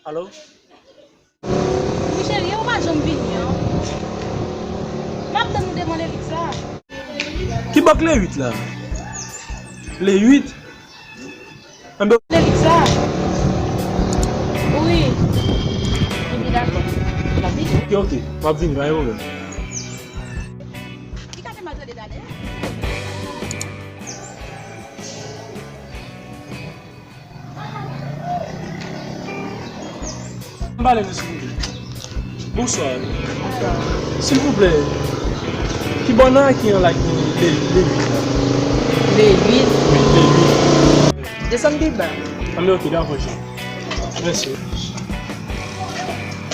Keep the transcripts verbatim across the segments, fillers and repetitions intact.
Alo? Wi, cheri, ou pa janm vini an. M ap tann ou devan legliz la. Ki bòk le uit la? Le uit? Anben, legliz la? Wi. Ebyen, dakò. M ap vini. Ok, ok. M ap vini, pa gen pwoblèm. Li ka te mal tande dade. Pale nou, silvouplè. Bonswa. Silvouplè, ki bò nan Aki an la ki gen le, le uit la? Le uit? Wi, le uit. Desann pi ba. Anben, ok, dakò, chè. Mèsi.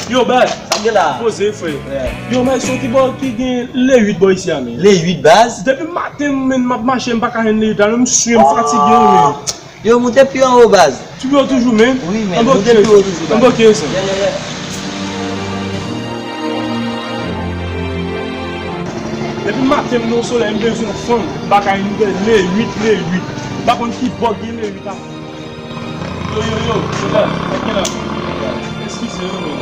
Yo, baz. Sa gen la? Poze, frè. Yeah. Yo, men, sou ki bò ki gen le uit bò isi a, men? Le uit, baz? Depi maten, men, m ap mache, m pa ka jwenn le uit la, non, m swe, m fatige, men. Yo, moute pi anwo, baz. Pi wo toujou, men? Wi, men, moute pi wo toujou, baz. Anben, ok, sa. Yeah, yeah, yeah. Depi maten, m nan solèy, m bezwen yon fanm. M pa ka jwenn le uit, le uit. M pa konn ki bò gen le uit la. Yo, yo, yo, yo, baz, eskize, yo, men.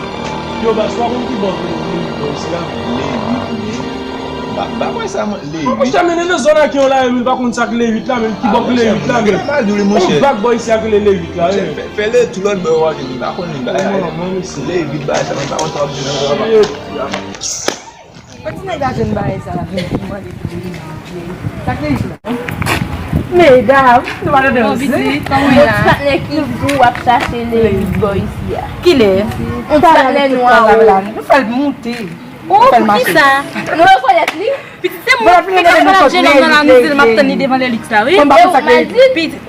Yo, baz, ou pa konn ki bò gen le uit bò isi la? Le uit, men. M pa, m pa kwè sa, mwen. Le uit. Monchè, men, nan zòn Aki an la, men, m pa konn sa k le uit la, men, ki bò k le uit la, men. Yon bag bò isi a k rele le uit la, men. Fè, fè le tou lòt bò, w a vini, m pa konn li, bagay. Non, non, non, mesye. Le uit, bagay sa, m pa konn sa w ap di, non, non, non. Shit. Yon ti nèg la jwenn bagay sa la, vin mande pou li nan pye. Sa k le uit la? Medam, nou pa tande yon zen. Yon ti patnè ki di w ap chache le uit bò isi a. Kilè? Yon ti patnè nwa, wi. Nou fè l moute. Oh, poukisa? Nou rekonèt li? Pitit, se mwen ki te fè l ap jwenn nonm nan la, nou di l m ap tann li devan legliz la, wi. Pitit.